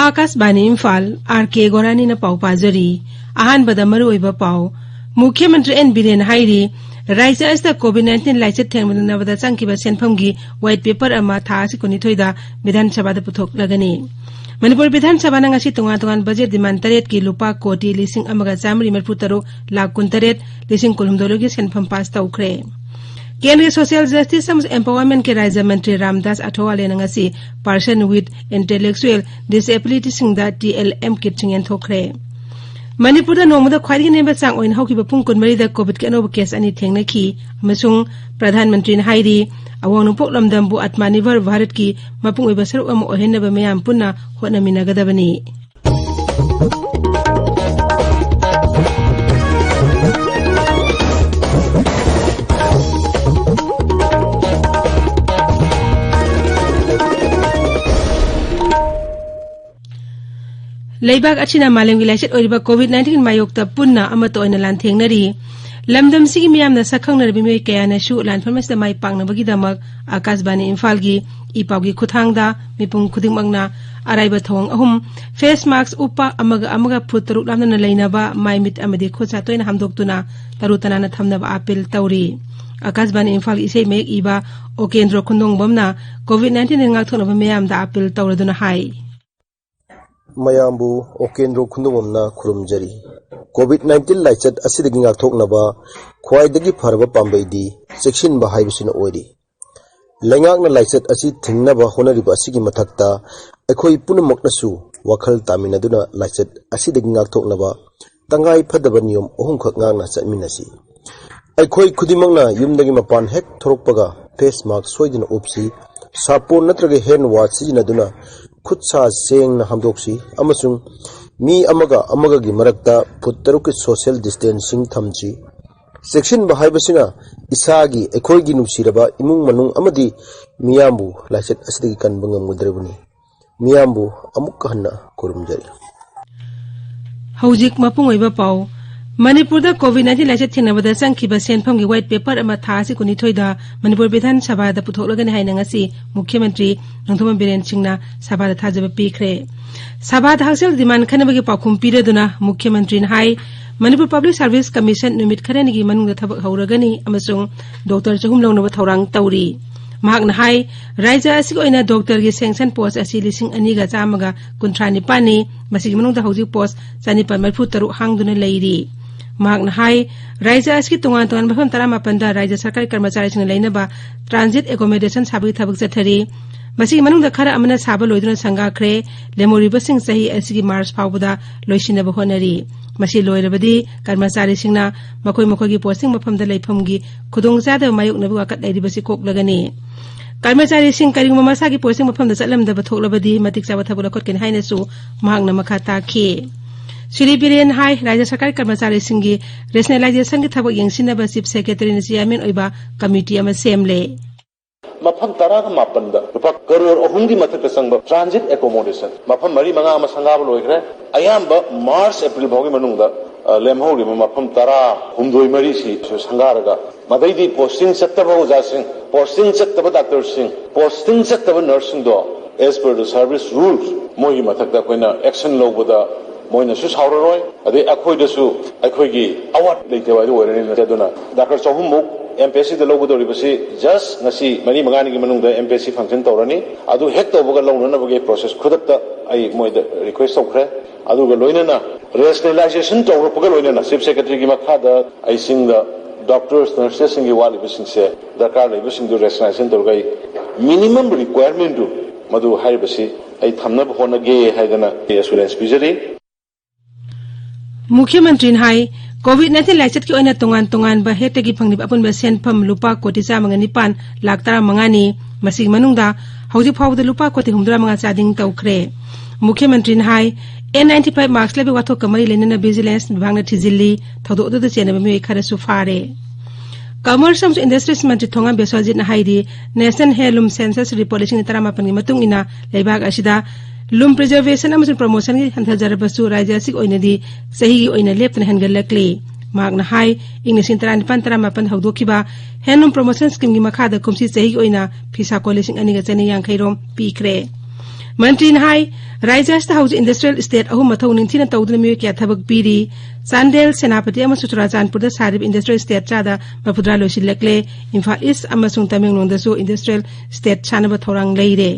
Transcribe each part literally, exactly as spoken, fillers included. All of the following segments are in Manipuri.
ꯑꯥꯀꯥꯁꯕꯥꯅꯤ ꯏꯝꯐꯥꯜ, ꯑꯥꯔ ꯀꯦ ꯒꯣꯔꯥꯅꯤꯅ ꯄꯥꯎ ꯄꯥꯖꯔꯤ꯫ ꯑꯍꯥꯟꯕꯗ ꯃꯔꯨꯑꯣꯏꯕ ꯄꯥꯎ꯫ ꯃꯨꯈ꯭ꯌ ꯃꯟꯇ꯭ꯔꯤ ꯑꯦꯟ ꯕꯤꯔꯦꯟ ꯍꯥꯏꯔꯤ, ꯔꯥꯖ꯭ꯌ ꯑꯁꯤꯗ ꯀꯣꯚꯤꯗ ꯅꯥꯏꯟꯇꯤꯟ ꯂꯥꯏꯆꯠ ꯊꯦꯡꯅꯅꯕꯗ ꯆꯪꯈꯤꯕ ꯁꯦꯟꯐꯝꯒꯤ ꯋꯥꯏꯠ ꯄꯦꯄꯔ ꯑꯃ ꯊꯥ ꯑꯁꯤ ꯀꯨꯟꯅꯤꯊꯣꯏꯗ ꯕꯤꯙꯥꯟ ꯁꯚꯥꯗ ꯄꯨꯊꯣꯛꯂꯒꯅꯤ꯫ ꯃꯅꯤꯄꯨꯔ ꯕꯤꯙꯥꯟ ꯁꯚꯥꯅ ꯉꯁꯤ ꯇꯣꯉꯥꯟ ꯇꯣꯉꯥꯟꯕ ꯕꯖꯦꯠ ꯗꯤꯃꯥꯟ ꯇꯔꯦꯠꯀꯤ ꯂꯨꯄꯥ ꯀꯣꯇꯤ ꯂꯤꯁꯤꯡ ꯑꯃꯒ ꯆꯥꯃꯔꯤ ꯃꯔꯤꯐꯨ ꯇꯔꯨꯛ ꯂꯥꯈ ꯀꯨꯟꯇꯔꯦꯠ ꯂꯤꯁꯤꯡ ꯀꯨꯟꯍꯨꯝꯗꯣꯏꯒꯤ ꯁꯦꯟꯐꯝ ꯄꯥꯁ ꯇꯧꯈ꯭ꯔꯦ꯫ ꯀꯦꯟꯗ꯭ꯔꯒꯤ ꯁꯣꯁꯤꯌꯦꯜ ꯖꯁꯇꯤꯁ ꯑꯃꯁꯨꯡ ꯑꯦꯝꯄꯥꯋꯔꯃꯦꯟꯠꯀꯤ ꯔꯥꯖ꯭ꯌ ꯃꯟꯇ꯭ꯔꯤ ꯔꯥꯝꯗꯥꯁ ꯑꯊꯋꯥꯂꯦꯅ ꯉꯁꯤ Person with Intellectual Disabilitiesꯁꯤꯡꯗ ꯇꯤ ꯑꯦꯜ ꯑꯦꯝ ꯀꯤꯠꯁꯤꯡ ꯌꯦꯟꯊꯣꯛꯈ꯭ꯔꯦ꯫ ꯃꯅꯤꯄꯨꯔꯗ ꯅꯣꯡꯃꯗ ꯈ꯭ꯋꯥꯏꯗꯒꯤ ꯅꯦꯝꯕ ꯆꯥꯡ ꯑꯣꯏꯅ ꯍꯧꯈꯤꯕ ꯄꯨꯡ ꯀꯨꯟꯃꯔꯤꯗ ꯀꯣꯚꯤꯗꯀꯤ ꯑꯅꯧꯕ ꯀꯦꯁ ꯑꯅꯤ ꯊꯦꯡꯅꯈꯤ ꯑꯃꯁꯨꯡ ꯄ꯭ꯔꯙꯥꯟ ꯃꯟꯇ꯭ꯔꯤꯅ ꯍꯥꯏꯔꯤ, ꯑꯋꯥꯡ ꯅꯣꯡꯄꯣꯛ ꯂꯝꯗꯝꯕꯨ ꯑꯥꯇꯃꯅꯤꯔꯚꯔ ꯚꯥꯔꯠꯀꯤ ꯃꯄꯨꯡ ꯑꯣꯏꯕ ꯁꯔꯨꯛ ꯑꯃ ꯑꯣꯏꯍꯟꯅꯕ ꯃꯤꯌꯥꯝ ꯄꯨꯟꯅ ꯍꯣꯠꯅꯃꯤꯟꯅꯒꯗꯕꯅꯤ꯫ ꯂꯩꯕꯥꯛ ꯑꯁꯤꯅ ꯃꯥꯂꯦꯝꯒꯤ ꯂꯥꯏꯆꯠ ꯑꯣꯏꯔꯤꯕ ꯀꯣꯚꯤꯗ ꯅꯥꯏꯟꯇꯤꯟ ꯃꯥꯌꯣꯛꯇ ꯄꯨꯟꯅ ꯑꯃꯠꯇ ꯑꯣꯏꯅ ꯂꯥꯟꯊꯦꯡꯅꯔꯤ꯫ ꯂꯝꯗꯝꯁꯤꯒꯤ ꯃꯤꯌꯥꯝꯅ ꯁꯛꯈꯪꯅꯔꯕ ꯃꯤꯑꯣꯏ ꯀꯌꯥꯅꯁꯨ ꯂꯥꯟꯐꯝ ꯑꯁꯤꯗ ꯃꯥꯏ ꯄꯥꯛꯅꯕꯒꯤꯗꯃꯛ ꯑꯥꯀꯥꯁꯕꯥꯅꯤ ꯏꯝꯐꯥꯜꯒꯤ ꯏ ꯄꯥꯎꯒꯤ ꯈꯨꯠꯊꯥꯡꯗ ꯃꯤꯄꯨꯝ ꯈꯨꯗꯤꯡꯃꯛꯅ ꯑꯔꯥꯏꯕ ꯊꯧꯑꯣꯡ ꯑꯍꯨꯝ: ꯐꯦꯁ ꯃꯥꯁ꯭ꯛ ꯎꯞꯄ, ꯑꯃꯒ ꯑꯃꯒ ꯐꯨꯠ ꯇꯔꯨꯛ ꯂꯥꯞꯅꯅ ꯂꯩꯅꯕ, ꯃꯥꯏ ꯃꯤꯠ ꯑꯃꯗꯤ ꯈꯨꯠ ꯁꯥ ꯇꯣꯏꯅ ꯍꯥꯝꯗꯣꯛꯇꯨꯅ ꯇꯔꯨ ꯇꯅꯥꯟꯅ ꯊꯝꯅꯕ ꯑꯥꯄꯤꯜ ꯇꯧꯔꯤ꯫ ꯑꯥꯀꯥꯁꯕꯥꯅꯤ ꯏꯝꯐꯥꯜꯒꯤ ꯏꯁꯩ ꯃꯌꯦꯛ ꯏꯕ ꯑꯣꯀꯦꯟꯗ꯭ꯔꯣ ꯈꯨꯟꯗꯣꯡꯕꯝꯅ ꯀꯣꯚꯤꯗ ꯅꯥꯏꯟꯇꯤꯟꯗꯒꯤ ꯉꯥꯛꯊꯣꯛꯅꯕ ꯃꯤꯌꯥꯝꯗ ꯑꯥꯄꯤꯜ ꯇꯧꯔꯗꯨꯅ ꯍꯥꯏ꯫ ꯃꯌꯥꯝꯕꯨ ꯑꯣꯀꯦꯟꯗ꯭ꯔꯣ ꯈꯨꯟꯗꯣꯡꯕꯝꯅ ꯈꯨꯔꯨꯝꯖꯔꯤ꯫ ꯀꯣꯚꯤꯗ ꯅꯥꯏꯟꯇꯤꯟ ꯂꯥꯏꯆꯠ ꯑꯁꯤꯗꯒꯤ ꯉꯥꯛꯊꯣꯛꯅꯕ ꯈ꯭ꯋꯥꯏꯗꯒꯤ ꯐꯔꯕ ꯄꯥꯝꯕꯩꯗꯤ ꯆꯦꯛꯁꯤꯟꯕ ꯍꯥꯏꯕꯁꯤꯅ ꯑꯣꯏꯔꯤ꯫ ꯂꯩꯉꯥꯛꯅ ꯂꯥꯏꯆꯠ ꯑꯁꯤ ꯊꯤꯡꯅꯕ ꯍꯣꯠꯅꯔꯤꯕ ꯑꯁꯤꯒꯤ ꯃꯊꯛꯇ, ꯑꯩꯈꯣꯏ ꯄꯨꯝꯅꯃꯛꯅꯁꯨ ꯋꯥꯈꯜ ꯇꯥꯃꯤꯟꯅꯗꯨꯅ ꯂꯥꯏꯆꯠ ꯑꯁꯤꯗꯒꯤ ꯉꯥꯛꯊꯣꯛꯅꯕ ꯇꯉꯥꯏ ꯐꯗꯕ ꯅꯤꯌꯣꯝ ꯑꯍꯨꯝꯈꯛ ꯉꯥꯛꯅ ꯆꯠꯃꯤꯟꯅꯁꯤ꯫ ꯑꯩꯈꯣꯏ ꯈꯨꯗꯤꯡꯃꯛꯅ ꯌꯨꯝꯗꯒꯤ ꯃꯄꯥꯟ ꯍꯦꯛ ꯊꯣꯔꯛꯄꯒ ꯐꯦꯁ ꯃꯥꯁ꯭ꯛ ꯁꯣꯏꯗꯅ ꯎꯞꯁꯤ, ꯁꯥꯄꯣꯟ ꯅꯠꯇ꯭ꯔꯒ ꯍꯦꯟꯗ ꯋꯥꯁ ꯁꯤꯖꯤꯟꯅꯗꯨꯅ ꯈꯨꯠ ꯁꯥ ꯁꯦꯡꯅ ꯍꯥꯝꯗꯣꯛꯁꯤ ꯑꯃꯁꯨꯡ ꯃꯤ ꯑꯃꯒ ꯑꯃꯒꯒꯤ ꯃꯔꯛꯇ ꯐꯨꯠ ꯇꯔꯨꯛꯀꯤ ꯁꯣꯁꯤꯌꯦꯜ ꯗꯤꯁꯇꯦꯟꯁꯤꯡ ꯊꯝꯁꯤ꯫ ꯆꯦꯛꯁꯤꯟꯕ ꯍꯥꯏꯕꯁꯤꯅ ꯏꯁꯥꯒꯤ, ꯑꯩꯈꯣꯏꯒꯤ ꯅꯨꯡꯁꯤꯔꯕ ꯏꯃꯨꯡ ꯃꯅꯨꯡ ꯑꯃꯗꯤ ꯃꯤꯌꯥꯝꯕꯨ ꯂꯥꯏꯆꯠ ꯑꯁꯤꯗꯒꯤ ꯀꯟꯕ ꯉꯝꯒꯗꯧꯔꯤꯕꯅꯤ꯫ ꯃꯤꯌꯥꯝꯕꯨ ꯑꯃꯨꯛꯀ ꯍꯟꯅ ꯈꯨꯔꯨꯝꯖꯔꯤ꯫ ꯍꯧꯖꯤꯛ ꯃꯄꯨꯡ ꯑꯣꯏꯕ ꯄꯥꯎ꯫ ꯃꯅꯤꯄꯨꯔꯗ COVID nineteen ꯂꯥꯏꯆꯠ ꯊꯦꯡꯅꯕꯗ ꯆꯪꯈꯤꯕ ꯁꯦꯟꯐꯝꯒꯤ white paper ꯑꯃ ꯊꯥ ꯑꯁꯤ ꯀꯨꯟꯅꯤꯊꯣꯏꯗ ꯃꯅꯤꯄꯨꯔ ꯕꯤꯙꯥꯟ ꯁꯚꯥꯗ ꯄꯨꯊꯣꯛꯂꯒꯅꯤ ꯍꯥꯏꯅ ꯉꯁꯤ ꯃꯨꯈ꯭ꯌ ꯃꯟꯇ꯭ꯔꯤ ꯅꯣꯡꯊꯣꯝꯕꯝ ꯕꯤꯔꯦꯟ ꯁꯤꯡꯅ ꯁꯚꯥꯗ ꯊꯥꯖꯕ ꯄꯤꯈ꯭ꯔꯦ꯫ ꯁꯚꯥꯗ ꯍꯛꯁꯦꯜ demand ꯈꯟꯅꯕꯒꯤ ꯄꯥꯎꯈꯨꯝ ꯄꯤꯔꯗꯨꯅ ꯃꯨꯈ꯭ꯌ ꯃꯟꯇ꯭ꯔꯤꯅ ꯍꯥꯏ, ꯃꯅꯤꯄꯨꯔ Public Service Commission ꯅꯨꯃꯤꯠ ꯈꯔꯅꯤꯒꯤ ꯃꯅꯨꯡꯗ ꯊꯕꯛ ꯍꯧꯔꯒꯅꯤ ꯑꯃꯁꯨꯡ doctor ꯆꯍꯨꯝ ꯂꯧꯅꯕ ꯊꯧꯔꯥꯡ ꯇꯧꯔꯤ꯫ ꯃꯍꯥꯛꯅ ꯍꯥꯏ, ꯔꯥꯖ꯭ꯌ ꯑꯁꯤꯒꯤ ꯑꯣꯏꯅ doctorꯒꯤ sanction post ꯑꯁꯤ ꯂꯤꯁꯤꯡ ꯑꯅꯤꯒ ꯆꯥꯝꯃꯒ ꯀꯨꯟꯊ꯭ꯔꯥ ꯅꯤꯄꯥꯟꯅꯤ꯫ ꯃꯁꯤꯒꯤ ꯃꯅꯨꯡꯗ ꯍꯧꯖꯤꯛ post ꯆꯅꯤꯄꯥꯟ ꯃꯔꯤꯐꯨ ꯇꯔꯨꯛ ꯍꯥꯡꯗꯨꯅ ꯂꯩꯔꯤ꯫ ꯃꯍꯥꯛꯅ ꯍꯥꯏ, ꯔꯥꯖ꯭ꯌ ꯑꯁꯤꯒꯤ ꯇꯣꯉꯥꯟ ꯇꯣꯉꯥꯟꯕ ꯃꯐꯝ ꯇꯔꯥꯃꯥꯄꯟꯗ ꯔꯥꯖ꯭ꯌ ꯁꯔꯀꯥꯔꯒꯤ ꯀꯔꯃꯆꯥꯔꯤꯁꯤꯡꯅ ꯂꯩꯅꯕ transit accommodation ꯁꯥꯕꯒꯤ ꯊꯕꯛ ꯆꯠꯊꯔꯤ꯫ ꯃꯁꯤꯒꯤ ꯃꯅꯨꯡꯗ ꯈꯔ ꯑꯃꯅ ꯁꯥꯕ ꯂꯣꯏꯗꯨꯅ ꯁꯪꯒꯥꯈ꯭ꯔꯦ꯫ ꯂꯦꯝꯍꯧꯔꯤꯕꯁꯤꯡ ꯆꯍꯤ ꯑꯁꯤꯒꯤ March ꯐꯥꯎꯕꯗ ꯂꯣꯏꯁꯤꯟꯅꯕ ꯍꯣꯠꯅꯔꯤ꯫ ꯃꯁꯤ ꯂꯣꯏꯔꯕꯗꯤ ꯀꯔꯃꯆꯥꯔꯤꯁꯤꯡꯅ ꯃꯈꯣꯏ ꯃꯈꯣꯏꯒꯤ posting ꯃꯐꯝꯗ ꯂꯩꯐꯝꯒꯤ ꯈꯨꯗꯣꯡꯆꯥꯗꯕ ꯃꯥꯌꯣꯛꯅꯕꯒꯤ ꯋꯥꯀꯠ ꯂꯩꯔꯤꯕꯁꯤ ꯀꯣꯛꯂꯒꯅꯤ꯫ ꯀꯔꯃꯆꯥꯔꯤꯁꯤꯡ ꯀꯔꯤꯒꯨꯝꯕ ꯃꯁꯥꯒꯤ posting ꯃꯐꯝꯗ ꯆꯠꯂꯝꯗꯕ ꯊꯣꯛꯂꯕꯗꯤ ꯃꯇꯤꯛ ꯆꯥꯕ ꯊꯕꯛ ꯂꯧꯈꯠꯀꯅꯤ ꯍꯥꯏꯅꯁꯨ ꯃꯍꯥꯛꯅ ꯃꯈꯥ ꯇꯥꯈꯤ꯫ ꯁ꯭ꯔꯤ ꯕꯤꯔꯦꯟ ꯍꯥꯏ, ꯔꯥꯖ꯭ꯌ ꯁꯔꯀꯥꯔꯒꯤ ꯀꯔꯃꯆꯥꯔꯤꯁꯤꯡꯒꯤ rationalizationꯒꯤ ꯊꯕꯛ ꯌꯦꯡꯁꯤꯟꯅꯕ Chief Secretaryꯅ chairman ꯑꯣꯏꯕ committee ꯑꯃ ꯁꯦꯝꯂꯦ꯫ ꯃꯐꯝ ꯇꯔꯥꯒ ꯃꯥꯄꯟꯗ ꯂꯨꯄꯥ ꯀꯔꯣꯔ ꯑꯍꯨꯝꯒꯤ ꯃꯊꯛꯇ ꯆꯪꯕ transit accommodation ꯃꯐꯝ ꯃꯔꯤ ꯃꯉꯥ ꯑꯃ ꯁꯪꯒꯥꯕ ꯂꯣꯏꯈ꯭ꯔꯦ꯫ ꯑꯌꯥꯝꯕ March, April ꯐꯥꯎꯒꯤ ꯃꯅꯨꯡꯗ, ꯑ, ꯂꯦꯝꯍꯧꯔꯤꯕ ꯃꯐꯝ ꯇꯔꯥꯍꯨꯝꯗꯣꯏ ꯃꯔꯤꯁꯤꯁꯨ ꯁꯪꯒꯥꯔꯒ, ꯃꯗꯩꯗꯤ posting ꯆꯠꯇꯕ ꯑꯣꯖꯥꯁꯤꯡ, posting ꯆꯠꯇꯕ doctorꯁꯤꯡ, posting ꯆꯠꯇꯕ nurseꯁꯤꯡꯗꯣ, as per the service rules, ꯃꯣꯏꯒꯤ ꯃꯊꯛꯇ ꯑꯩꯈꯣꯏꯅ action ꯂꯧꯕꯗ ꯃꯣꯏꯅꯁꯨ ꯁꯥꯎꯔꯔꯣꯏ, ꯑꯗꯩ ꯑꯩꯈꯣꯏꯗꯁꯨ ꯑꯩꯈꯣꯏꯒꯤ ꯑꯋꯥꯠ ꯂꯩꯇꯕ ꯍꯥꯏꯗꯨ ꯑꯣꯏꯔꯅꯤ꯫ ꯑꯗꯨꯅ doctor ꯆꯍꯨꯝꯃꯨꯛ M P S Cꯗ ꯂꯧꯒꯗꯧꯔꯤꯕꯁꯤ just ꯉꯁꯤ ꯃꯔꯤ ꯃꯉꯥꯅꯤꯒꯤ ꯃꯅꯨꯡꯗ M P S C function ꯇꯧꯔꯅꯤ꯫ ꯑꯗꯨ ꯍꯦꯛ ꯇꯧꯕꯒ ꯂꯧꯅꯅꯕꯒꯤ process ꯈꯨꯗꯛꯇ ꯑꯩ ꯃꯣꯏꯗ request ꯇꯧꯈ꯭ꯔꯦ꯫ ꯑꯗꯨꯒ ꯂꯣꯏꯅꯅ rationalization ꯇꯧꯔꯛꯄꯒ ꯂꯣꯏꯅꯅ Chief Secretaryꯒꯤ ꯃꯈꯥꯗ ꯑꯩꯁꯤꯡꯗ doctors, nursesꯁꯤꯡꯒꯤ ꯋꯥꯠꯂꯤꯕꯁꯤꯡꯁꯦ, ꯗꯔꯀꯥꯔ ꯂꯩꯕꯁꯤꯡꯗꯨ rationalization ꯇꯧꯔꯒ ꯑꯩ minimum requirementꯗꯨ ꯃꯗꯨ ꯍꯥꯏꯔꯤꯕꯁꯤ ꯑꯩ ꯊꯝꯅꯕ ꯍꯣꯠꯅꯒꯦ ꯍꯥꯏꯗꯅ ꯑꯩ assurance ꯄꯤꯖꯔꯤ꯫ ꯃꯨꯈ꯭ꯌ ꯃꯟꯇ꯭ꯔꯤꯅ ꯍꯥꯏ, COVID nineteen ꯂꯥꯏꯆꯠꯀꯤ ꯑꯣꯏꯅ ꯇꯣꯉꯥꯟ ꯇꯣꯉꯥꯟꯕ ꯍꯦꯛꯇꯒꯤ ꯐꯪꯂꯤꯕ ꯑꯄꯨꯟꯕ ꯁꯦꯟꯐꯝ ꯂꯨꯄꯥ ꯀꯣꯇꯤ ꯆꯥꯝꯃꯒ ꯅꯤꯄꯥꯟ ꯂꯥꯈ ꯇꯔꯥꯃꯉꯥꯅꯤ꯫ ꯃꯁꯤꯒꯤ ꯃꯅꯨꯡꯗ ꯍꯧꯖꯤꯛ ꯐꯥꯎꯕꯗ ꯂꯨꯄꯥ ꯀꯣꯇꯤ ꯍꯨꯝꯐꯨꯇꯔꯥꯃꯉꯥ ꯆꯥꯗꯤꯡ ꯇꯧꯈ꯭ꯔꯦ꯫ ꯃꯨꯈ꯭ꯌ ꯃꯟꯇ꯭ꯔꯤꯅ ꯍꯥꯏ, N ninety-five mask ꯂꯩꯕ ꯋꯥꯊꯣꯛꯀ ꯃꯔꯤ ꯂꯩꯅꯅ vigilance ꯕꯤꯚꯥꯒꯅ ꯊꯤꯖꯤꯜꯂꯤ꯫ ꯊꯧꯗꯣꯛ ꯑꯗꯨꯗ ꯆꯦꯟꯅꯕ ꯃꯤꯑꯣꯏ ꯈꯔꯁꯨ ꯐꯥꯔꯦ꯫ Commerce ꯑꯃꯁꯨꯡ Industries ꯃꯟꯇ꯭ꯔꯤ ꯊꯣꯉꯥꯝ ꯕꯤꯁ꯭ꯋꯖꯤꯠꯅ ꯍꯥꯏꯔꯤ, National Handloom Census report ꯂꯤꯁꯤꯡ ꯑꯅꯤ ꯇꯔꯥꯃꯥꯄꯟꯒꯤ ꯃꯇꯨꯡ ꯏꯟꯅ ꯂꯩꯕꯥꯛ ꯑꯁꯤꯗ ꯂꯨꯝ ꯄ꯭ꯔꯤꯖꯔꯚꯦꯁꯟ ꯑꯃꯁꯨꯡ ꯄ꯭ꯔꯃꯣꯁꯟꯒꯤ ꯍꯟꯊꯖꯔꯕꯁꯨ ꯔꯥꯖ꯭ꯌ ꯑꯁꯤꯒꯤ ꯑꯣꯏꯅꯗꯤ ꯆꯍꯤꯒꯤ ꯑꯣꯏꯅ ꯂꯦꯞꯇꯅ ꯍꯦꯟꯒꯠꯂꯛꯂꯤ꯫ ꯃꯍꯥꯛꯅ ꯍꯥꯏ, ꯏꯪ ꯂꯤꯁꯤꯡ ꯇꯔꯥꯅꯤꯄꯥꯟ ꯇꯔꯥꯃꯥꯄꯟ ꯍꯧꯗꯣꯛꯈꯤꯕ ꯍꯦꯟꯂꯨꯝ ꯄ꯭ꯔꯃꯣꯁꯟ ꯁ꯭ꯀꯤꯝꯒꯤ ꯃꯈꯥꯗ ꯀꯨꯝꯁꯤ ꯆꯍꯤꯒꯤ ꯑꯣꯏꯅ ꯐꯤ ꯁꯥꯀꯣꯟ ꯂꯤꯁꯤꯡ ꯑꯅꯤꯒ ꯆꯅꯤ ꯌꯥꯡꯈꯩ ꯔꯣꯝ ꯄꯤꯈ꯭ꯔꯦ꯫ ꯃꯟꯇ꯭ꯔꯤꯅ ꯍꯥꯏ, ꯔꯥꯖ꯭ꯌ ꯑꯁꯤꯗ ꯍꯧꯖꯤꯛ ꯏꯟꯗꯁꯇ꯭ꯔꯤꯌꯦꯜ ꯏꯁꯇꯦꯠ ꯑꯍꯨꯝ ꯃꯊꯧ ꯅꯤꯡꯊꯤꯅ ꯇꯧꯗꯨꯅ ꯃꯤꯑꯣꯏ ꯀꯌꯥ ꯊꯕꯛ ꯄꯤꯔꯤ꯫ ꯆꯥꯟꯗꯦꯜ, ꯁꯦꯅꯥꯄꯇꯤ ꯑꯃꯁꯨꯡ ꯆꯨꯔꯥꯆꯥꯟꯄꯨꯔꯗ ꯁꯥꯔꯤꯕ ꯏꯟꯗꯁꯇ꯭ꯔꯤꯌꯦꯜ ꯏꯁꯇꯦꯠ ꯆꯥꯗ ꯃꯔꯐꯨꯇꯔꯥ ꯂꯣꯏꯁꯤꯜꯂꯛꯂꯦ꯫ ꯏꯝꯐꯥꯜ ꯏꯁ ꯑꯃꯁꯨꯡ ꯇꯃꯦꯡꯂꯣꯡꯗꯁꯨ ꯏꯟꯗꯁꯇ꯭ꯔꯤꯌꯦꯜ ꯏꯁꯇꯦꯠ ꯁꯥꯅꯕ ꯊꯧꯔꯥꯡ ꯂꯩꯔꯦ꯫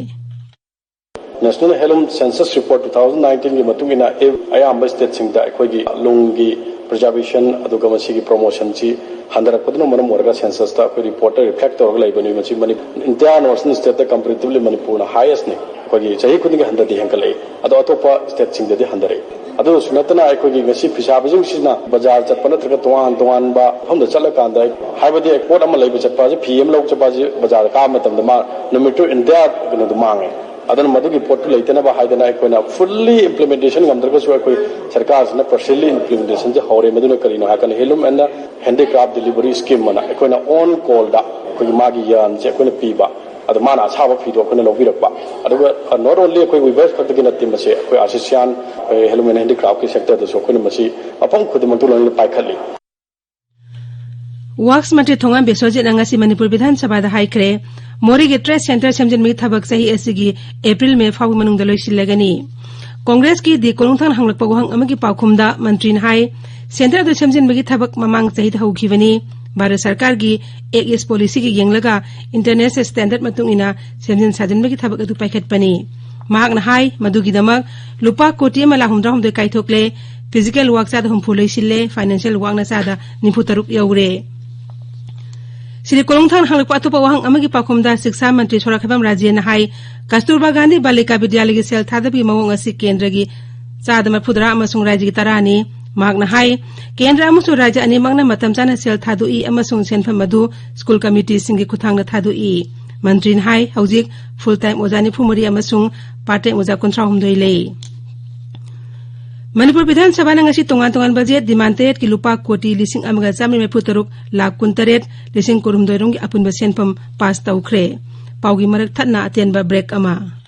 National Handloom Census Report two thousand nineteen ꯒꯤ ꯃꯇꯨꯡ ꯏꯟꯅ ꯑꯦ-, ꯑꯌꯥꯝꯕ ꯁ꯭ꯇꯦꯠꯁꯤꯡꯗ ꯑꯩꯈꯣꯏꯒꯤ ꯂꯨꯝꯒꯤ ꯄ꯭ꯔꯤꯖꯥꯔꯕꯦꯁꯟ ꯑꯗꯨꯒ ꯃꯁꯤꯒꯤ ꯄ꯭ꯔꯣꯃꯣꯁꯟꯁꯤ ꯍꯟꯊꯔꯛꯄꯗꯨꯅ ꯃꯔꯝ ꯑꯣꯏꯔꯒ ꯁꯦꯟꯁꯁꯇ ꯑꯩꯈꯣꯏ ꯔꯤꯄꯣꯔꯠꯇ ꯔꯤꯐ꯭ꯂꯦꯛ ꯇꯧꯔꯒ ꯂꯩꯕꯅꯤ꯫ ꯃꯁꯤ ꯃꯅꯤ-, ꯏꯟꯗꯤꯌꯥ ꯅꯣꯔꯠ ꯏꯁꯇꯔꯟ ꯁ꯭ꯇꯦꯠꯇ ꯀꯝꯄꯦꯔꯦꯇꯤꯚꯂꯤ ꯃꯅꯤꯄꯨꯔꯅ ꯍꯥꯏꯌꯦꯁꯅꯤ꯫ ꯑꯩꯈꯣꯏꯒꯤ ꯆꯍꯤ ꯈꯨꯗꯤꯡꯒꯤ ꯍꯟꯊꯗꯤ ꯍꯦꯟꯒꯠꯂꯛꯏ, ꯑꯗꯣ ꯑꯇꯣꯞꯄ ꯁ꯭ꯇꯦꯠꯁꯤꯡꯗꯗꯤ ꯍꯟꯊꯔꯛꯏ꯫ ꯑꯗꯨꯗꯁꯨ ꯅꯠꯇꯅ ꯑꯩꯈꯣꯏꯒꯤ ꯉꯁꯤ ꯐꯤꯁꯥꯕꯁꯤꯡꯁꯤꯅ ꯕꯖꯥꯔ ꯆꯠꯄ ꯅꯠꯇ꯭ꯔꯒ ꯇꯣꯉꯥꯟ ꯇꯣꯉꯥꯟꯕ ꯃꯐꯝꯗ ꯆꯠꯂꯀꯥꯟꯗ, ꯍꯥꯏꯕꯗꯤ ꯄꯣꯠ ꯑꯃ ꯂꯩꯕ ꯆꯠꯄ ꯑꯁꯤ, ꯐꯤ ꯑꯃ ꯂꯧꯕ ꯆꯠꯄ ꯑꯁꯤ ꯕꯖꯥꯔꯗ ꯀꯥꯕ ꯃꯇꯝꯗ ꯃꯥ ꯅꯨꯃꯤꯠꯇꯨ ꯏꯟꯗꯤꯌꯥ ꯀꯩꯅꯣꯗꯣ ꯃꯥꯡꯉꯦ꯫ ꯑꯗꯨꯅ ꯃꯗꯨꯒꯤ ꯄꯣꯠꯇꯨ ꯂꯩꯇꯅꯕ ꯍꯥꯏꯗꯅ ꯑꯩꯈꯣꯏꯅ ꯐꯨꯜꯂꯤ ꯏꯝꯄ꯭ꯂꯤꯃꯦꯟꯇꯦꯁꯟ ꯉꯝꯗ꯭ꯔꯒꯁꯨ ꯑꯩꯈꯣꯏ ꯁꯔꯀꯥꯔꯁꯤꯅ ꯄꯥꯔꯁꯤꯌꯦꯜꯂꯤ ꯏꯝꯄ꯭ꯂꯤꯃꯦꯟꯇꯦꯁꯟꯁꯦ ꯍꯧꯔꯦ꯫ ꯃꯗꯨꯅ ꯀꯔꯤꯅꯣ ꯍꯥꯏꯔꯀꯥꯟꯗ ꯍꯦꯟꯂꯨꯝ ꯑꯦꯟ ꯍꯦꯟꯗꯤꯀ꯭ꯔꯥꯐ ꯗꯦꯂꯤꯚꯔꯤ ꯁ꯭ꯀꯤꯝ ꯑꯅ ꯑꯩꯈꯣꯏꯅ ꯑꯣꯟ ꯀꯣꯜꯗ ꯑꯩꯈꯣꯏꯒꯤ ꯃꯥꯒꯤ ꯌꯥꯔꯟꯁꯦ ꯑꯩꯈꯣꯏꯅ ꯄꯤꯕ, ꯑꯗꯣ ꯃꯥꯅ ꯑꯁꯥꯕ ꯐꯤꯗꯣ ꯑꯩꯈꯣꯏꯅ ꯂꯧꯕꯤꯔꯛꯄ꯫ ꯑꯗꯨꯒ not only ꯑꯩꯈꯣꯏ ꯋꯤꯚꯔꯁ ꯈꯛꯇꯒꯤ ꯅꯠꯇꯦ, ꯃꯁꯤ ꯑꯩꯈꯣꯏ ꯑꯥꯔꯇꯤꯁꯤꯌꯥꯟ, ꯑꯩꯈꯣꯏ ꯍꯦꯟꯂꯨꯝ ꯑꯦꯟ ꯍꯦꯟꯗꯤꯀ꯭ꯔꯥꯐꯀꯤ ꯁꯦꯛꯇꯔꯗꯁꯨ ꯑꯩꯈꯣꯏꯅ ꯃꯁꯤ ꯃꯐꯝ ꯈꯨꯗꯤꯡꯃꯛꯇ ꯂꯣꯏꯅ ꯄꯥꯏꯈꯠꯂꯤ꯫ ꯋꯥꯛꯁ ꯃꯟꯇ꯭ꯔꯤ ꯊꯣꯉꯥꯝ ꯕꯤꯁ꯭ꯋꯖꯤꯠꯅ ꯉꯁꯤ ꯃꯅꯤꯄꯨꯔ ꯕꯤꯙꯥꯟ ꯁꯚꯥꯗ ꯍꯥꯏꯈ꯭ꯔꯦ, ꯃꯣꯔꯦꯒꯤ ꯇ꯭ꯔꯦꯗ ꯁꯦꯟꯇꯔ ꯁꯦꯝꯖꯤꯟꯕꯒꯤ ꯊꯕꯛ ꯆꯍꯤ ꯑꯁꯤꯒꯤ ꯑꯦꯄ꯭ꯔꯤꯜ ꯃꯦ ꯐꯥꯎꯒꯤ ꯃꯅꯨꯡꯗ ꯂꯣꯏꯁꯤꯜꯂꯒꯅꯤ꯫ ꯀꯣꯡꯒ꯭ꯔꯦꯁꯀꯤ ꯗꯤ ꯀꯣꯂꯨꯡꯊꯥꯡ ꯍꯪꯂꯛꯄ ꯋꯥꯍꯪ ꯑꯃꯒꯤ ꯄꯥꯎꯈꯨꯝꯗ ꯃꯟꯇ꯭ꯔꯤꯅ ꯍꯥꯏ, ꯁꯦꯟꯇꯔ ꯑꯗꯨ ꯁꯦꯝꯖꯤꯟꯕꯒꯤ ꯊꯕꯛ ꯃꯃꯥꯡ ꯆꯍꯤꯗ ꯍꯧꯈꯤꯕꯅꯤ꯫ ꯚꯥꯔꯠ ꯁꯔꯀꯥꯔꯒꯤ ꯑꯦꯛ ꯏꯁ ꯄꯣꯂꯤꯁꯤꯒꯤ ꯌꯦꯡꯂꯒ ꯏꯟꯇꯔꯅꯦꯁꯅꯦꯜ ꯁ꯭ꯇꯦꯟꯗꯔꯗ ꯃꯇꯨꯡ ꯏꯟꯅ ꯁꯦꯝꯖꯤꯟ ꯁꯥꯖꯤꯟꯕꯒꯤ ꯊꯕꯛ ꯑꯗꯨ ꯄꯥꯏꯈꯠꯄꯅꯤ꯫ ꯃꯍꯥꯛꯅ ꯍꯥꯏ, ꯃꯗꯨꯒꯤꯗꯃꯛ ꯂꯨꯄꯥ ꯀꯣꯇꯤ ꯑꯃ ꯂꯥꯈ ꯍꯨꯝꯗ꯭ꯔꯥ ꯍꯨꯝꯗꯣꯏ ꯀꯥꯏꯊꯣꯛꯂꯦ, ꯐꯤꯖꯤꯀꯦꯜ ꯋꯥꯛ ꯆꯥꯗ ꯍꯨꯝꯐꯨ ꯂꯣꯏꯁꯤꯜꯂꯦ, ꯐꯥꯏꯅꯥꯟꯁꯤꯌꯦꯜ ꯋꯥꯛꯅ ꯆꯥꯗ ꯅꯤꯐꯨ ꯇꯔꯨꯛ ꯌꯧꯔꯦ꯫ ꯁ꯭ꯔꯤ ꯀꯣꯂꯨꯡꯊꯥꯡ ꯍꯪꯂꯛꯄ ꯑꯇꯣꯞꯄ ꯋꯥꯍꯪ ꯑꯃꯒꯤ ꯄꯥꯎꯈꯨꯝꯗ ꯁꯤꯛꯁꯥ ꯃꯟꯇ꯭ꯔꯤ ꯁꯣꯔꯥꯈꯥꯏꯕꯝ ꯔꯥꯖꯦꯟꯅ ꯍꯥꯏ, ꯀꯁꯇꯨꯔꯕꯥ ꯒꯥꯟꯙꯤ ꯕꯥꯂꯤꯀꯥ ꯕꯤꯗ꯭ꯌꯥꯂꯌꯒꯤ ꯁꯦꯜ ꯊꯥꯗꯕꯒꯤ ꯃꯑꯣꯡ ꯑꯁꯤ ꯀꯦꯟꯗ꯭ꯔꯒꯤ ꯆꯥꯗ ꯃꯔꯐꯨꯇꯔꯥ ꯑꯃꯁꯨꯡ ꯔꯥꯖ꯭ꯌꯒꯤ ꯇꯔꯥꯅꯤ꯫ ꯃꯍꯥꯛꯅ ꯍꯥꯏ, ꯀꯦꯟꯗ꯭ꯔ ꯑꯃꯁꯨꯡ ꯔꯥꯖ꯭ꯌ ꯑꯅꯤꯃꯛꯅ ꯃꯇꯝ ꯆꯥꯅ ꯁꯦꯜ ꯊꯥꯗꯣꯛꯏ ꯑꯃꯁꯨꯡ ꯁꯦꯟꯐꯝ ꯑꯗꯨ ꯁ꯭ꯀꯨꯜ ꯀꯃꯤꯇꯤꯁꯤꯡꯒꯤ ꯈꯨꯠꯊꯥꯡꯗ ꯊꯥꯗꯣꯛꯏ꯫ ꯃꯟꯇ꯭ꯔꯤꯅ ꯍꯥꯏ, ꯍꯧꯖꯤꯛ ꯐꯨꯜ ꯇꯥꯏꯝ ꯑꯣꯖꯥ ꯅꯤꯐꯨ ꯃꯔꯤ ꯑꯃꯁꯨꯡ ꯄꯥꯔꯠ ꯇꯥꯏꯝ ꯑꯣꯖꯥ ꯀꯨꯟꯊ꯭ꯔꯥ ꯍꯨꯝꯗꯣꯏ ꯂꯩ꯫ ꯃꯅꯤꯄꯨꯔ ꯕꯤꯙꯥꯟ ꯁꯚꯥꯅ ꯉꯁꯤ ꯇꯣꯉꯥꯟ ꯇꯣꯉꯥꯟꯕ ꯖꯦꯠ ꯗꯤꯃꯥꯟ ꯇꯔꯦꯠꯀꯤ ꯂꯨꯄꯥ ꯀꯣꯇꯤ ꯂꯤꯁꯤꯡ ꯑꯃꯒ ꯆꯥꯃꯔꯤ ꯃꯔꯤꯐꯨ ꯇꯔꯨꯛ ꯂꯥꯈ ꯀꯨꯟꯇꯔꯦꯠ ꯂꯤꯁꯤꯡ ꯀꯨꯟꯍꯨꯝꯗꯣꯏ ꯔꯣꯝꯒꯤ ꯑꯄꯨꯟꯕ ꯁꯦꯟꯐꯝ ꯄꯥꯁ ꯇꯧꯈ꯭ꯔꯦ꯫ ꯄꯥꯎꯒꯤ ꯃꯔꯛ ꯊꯠꯅ ꯑꯇꯦꯟꯕ ꯕ꯭ꯔꯦꯛ ꯑꯃ꯫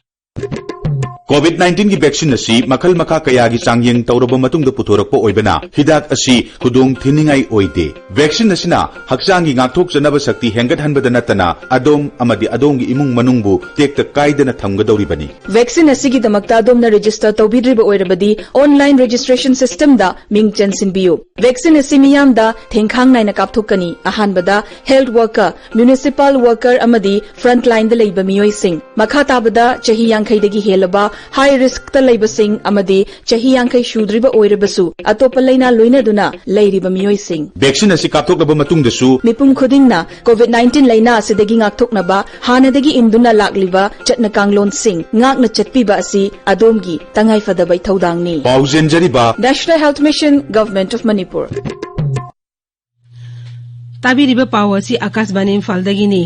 ꯀꯣꯚꯤꯗ ꯅꯥꯏꯟꯇꯤꯟꯒꯤ ꯚꯦꯛꯁꯤꯟ ꯑꯁꯤ ꯃꯈꯜ ꯃꯈꯥ ꯀꯌꯥꯒꯤ ꯆꯥꯡꯌꯦꯡ ꯇꯧꯔꯕ ꯃꯇꯨꯡꯗ ꯄꯨꯊꯣꯔꯛꯄ ꯑꯣꯏꯕꯅ ꯍꯤꯗꯥꯛ ꯑꯁꯤ ꯈꯨꯗꯣꯡ ꯊꯤꯅꯤꯡꯉꯥꯏ ꯑꯣꯏꯗꯦ꯫ ꯚꯦꯛꯁꯤꯟ ꯑꯁꯤꯅ ꯍꯛꯆꯥꯡꯒꯤ ꯉꯥꯛꯊꯣꯛꯆꯅꯕ ꯁꯛꯇꯤ ꯍꯦꯟꯒꯠꯍꯟꯕꯗ ꯅꯠꯇꯅ ꯑꯗꯣꯝ ꯑꯃꯗꯤ ꯑꯗꯣꯝꯒꯤ ꯏꯃꯨꯡ ꯃꯅꯨꯡꯕꯨ ꯇꯦꯛꯇ ꯀꯥꯏꯗꯅ ꯊꯝꯒꯗꯧꯔꯤꯕꯅꯤ꯫ ꯚꯦꯛꯁꯤꯟ ꯑꯁꯤꯒꯤꯗꯃꯛꯇ ꯑꯗꯣꯝꯅ ꯔꯦꯖꯤꯁꯇꯔ ꯇꯧꯕꯤꯗ꯭ꯔꯤꯕ ꯑꯣꯏꯔꯕꯗꯤ online registration system ꯗ ꯃꯤꯡ ꯆꯟꯁꯤꯟꯕꯤꯌꯨ꯫ ꯚꯦꯛꯁꯤꯟ ꯑꯁꯤ ꯃꯤꯌꯥꯝꯗ ꯊꯦꯡꯈꯥꯡ ꯅꯥꯏꯅ ꯀꯥꯞꯊꯣꯛꯀꯅꯤ꯫ ꯑꯍꯥꯟꯕꯗ health worker, municipal worker ꯑꯃꯗꯤ frontline ꯗ ꯂꯩꯕ ꯃꯤꯑꯣꯏꯁꯤꯡ, ꯃꯈꯥ ꯇꯥꯕꯗ ꯆꯍꯤ ꯌꯥꯡꯈꯩꯗꯒꯤ ꯍꯦꯜꯂꯕ high risk ꯇ ꯂꯩꯕꯁꯤꯡ ꯑꯃꯗꯤ ꯆꯍꯤ ꯌꯥꯡꯈꯩ ꯁꯨꯗ꯭ꯔꯤꯕ ꯑꯣꯏꯔꯕꯁꯨ ꯑꯇꯣꯞꯄ ꯂꯩꯅꯥ ꯂꯣꯏꯅꯗꯨꯅ ꯂꯩꯔꯤꯕ ꯃꯤꯑꯣꯏꯁꯤꯡ꯫ ꯚꯦꯛꯁꯤꯟ ꯑꯁꯤ ꯀꯥꯞꯊꯣꯛꯂꯕ ꯃꯇꯨꯡꯗꯁꯨ ꯃꯤꯄꯨꯝ ꯈꯨꯗꯤꯡꯅ ꯀꯣꯚꯤꯗ ꯅꯥꯏꯟꯇꯤꯟ ꯂꯩꯅꯥ ꯑꯁꯤꯗꯒꯤ ꯉꯥꯛꯊꯣꯛꯅꯕ ꯍꯥꯟꯅꯗꯒꯤ ꯏꯟꯗꯨꯅ ꯂꯥꯛꯂꯤꯕ ꯆꯠꯅ ꯀꯥꯡꯂꯣꯟꯁꯤꯡ ꯉꯥꯛꯅ ꯆꯠꯄꯤꯕ ꯑꯁꯤ ꯑꯗꯣꯝꯒꯤ ꯇꯉꯥꯏꯐꯗꯕ ꯏꯊꯧꯗꯥꯡꯅꯤ꯫ ꯄꯥꯎ ꯆꯦꯟꯖꯔꯤꯕ National Health Mission, Government of Manipur꯫ ꯇꯥꯕꯤꯔꯤꯕ ꯄꯥꯎ ꯑꯁꯤ ꯑꯀꯥꯁꯕꯥꯅꯤ ꯏꯝꯐꯥꯜꯗꯒꯤꯅꯤ꯫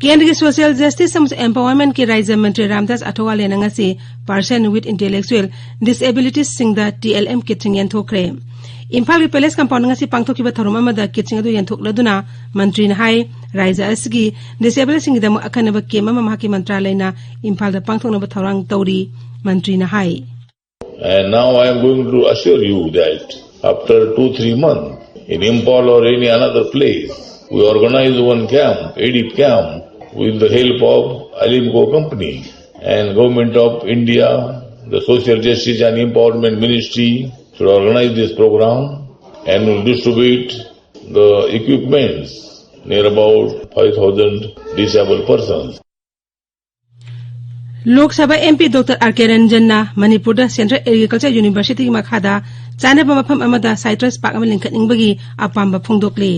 ꯀꯦꯟꯗ꯭ꯔꯒꯤ ꯁꯣꯁꯤꯌꯦꯜ ꯖꯁꯇꯤꯁ ꯑꯃꯁꯨꯡ ꯑꯦꯝꯄꯥꯋꯔꯃꯦꯟꯠꯀꯤ ꯔꯥꯖ꯭ꯌ ꯃꯟꯇ꯭ꯔꯤ ꯔꯥꯝꯗꯥꯁ ꯑꯊꯋꯥꯂꯦꯅ ꯉꯁꯤ Person with Intellectual Disabilitiesꯁꯤꯡꯗ ꯇꯤ ꯑꯦꯜ ꯑꯦꯝ ꯀꯤꯠꯁꯤꯡ ꯌꯦꯟꯊꯣꯛꯈ꯭ꯔꯦ꯫ ꯏꯝꯐꯥꯜꯒꯤ ꯄꯦꯂꯦꯁ ꯀꯝꯄꯥꯎꯟꯗ ꯉꯁꯤ ꯄꯥꯡꯊꯣꯛꯈꯤꯕ ꯊꯧꯔꯝ ꯑꯃꯗ ꯀꯤꯠꯁꯤꯡ ꯑꯗꯨ ꯌꯦꯟꯊꯣꯛꯂꯗꯨꯅ ꯃꯟꯇ꯭ꯔꯤꯅ ꯍꯥꯏ, ꯔꯥꯖ꯭ꯌ ꯑꯁꯤꯒꯤ ꯗꯤꯁꯦꯕꯜꯁꯤꯡꯒꯤꯗꯃꯛ ꯑꯈꯟꯅꯕ ꯀꯦꯝꯞ ꯑꯃ ꯃꯍꯥꯛꯀꯤ ꯃꯟꯇ꯭ꯔꯥꯂꯌꯅ ꯏꯝꯐꯥꯜꯗ ꯄꯥꯡꯊꯣꯛꯅꯕ ꯊꯧꯔꯥꯡ ꯇꯧꯔꯤ꯫ ꯃꯟꯇ꯭ꯔꯤꯅ ꯍꯥꯏ꯫ And now I am going to assure you that after two, three months, in Imphal or any another place, we organize one camp, ADIP camp, with the help of Alimco company and Government of India, the Social Justice and Empowerment Ministry should organize this program and will distribute the equipments near about five thousand disabled persons. Lok Sabha M P doctor R ꯀꯦ ꯔꯟꯖꯟꯅ ꯃꯅꯤꯄꯨꯔꯗ ꯁꯦꯟꯇ꯭ꯔꯦꯜ ꯑꯦꯒ꯭ꯔꯤꯀꯜꯆꯔ ꯌꯨꯅꯤꯚꯔꯁꯤꯇꯤꯒꯤ ꯃꯈꯥꯗ ꯆꯥꯅꯕ ꯃꯐꯝ ꯑꯃꯗ ꯁꯥꯏꯇ꯭ꯔꯁ ꯄꯥꯔꯛ ꯑꯃ ꯂꯤꯡꯈꯠꯅꯤꯡꯕꯒꯤ ꯑꯄꯥꯝꯕ ꯐꯣꯡꯗꯣꯛꯂꯤ꯫